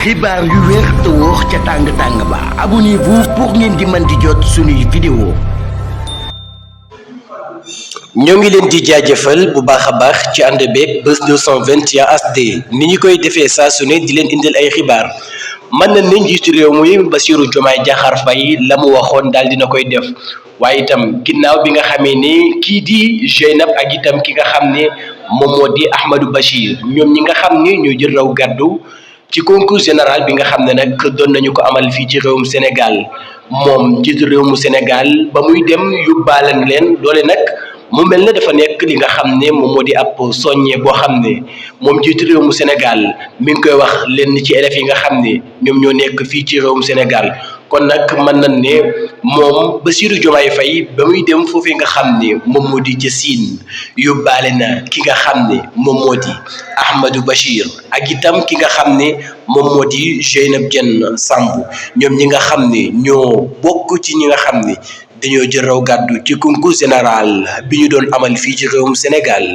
xibaar yu wér te wóor ca tàng ba abonnez-vous pour ngeen di mën di jot suñuy vidéo. ñoo ngi leen di jaajëfal bu baax a baax ci ànd beeg Buzz 221 HD ni ñu koy defee saa su ne di leen indil ay xibaar mën na ne njiitu réew muy Bassirou Diomaye Diakhar Faye la mu waxoon daal dina koy def waaye itam ginnaaw bi nga xamee ne kii di Jeynab ak itam ki nga xam ne moom moo di Ahmadou Bachir ñoom ñi nga xam ne ñoo jël raw gàddu ci concours général bi nga xam ne nag doon nañu ko amal fii ci réewum Sénégal moom njiitu réew mu Sénégal ba muy dem yóbbaalan leen doole nag mu mel ne dafa nekk li nga xam ne moom moo di ab soññee boo xam ne moom njiitu réew mu Sénégal mi ngi koy wax lenn ci élèves yi nga xam ne ñoom ñoo nekk fii ci réewum Sénégal kon nag mën nañ ne moom Bassirou Diomaye Faye ba muy dem foofee nga xam ne moom moo di ca Siin yóbbaale na ki nga xam ne moom moo di Ahmadou Bachir ak itam ki nga xam ne moom moo di Jeynab Diène Samb ñoom ñi nga xam ne ñoo bokk ci ñi nga xam ne dañoo jël raw gàddu ci concours général bi ñu doon amal fii ci réewum Sénégal.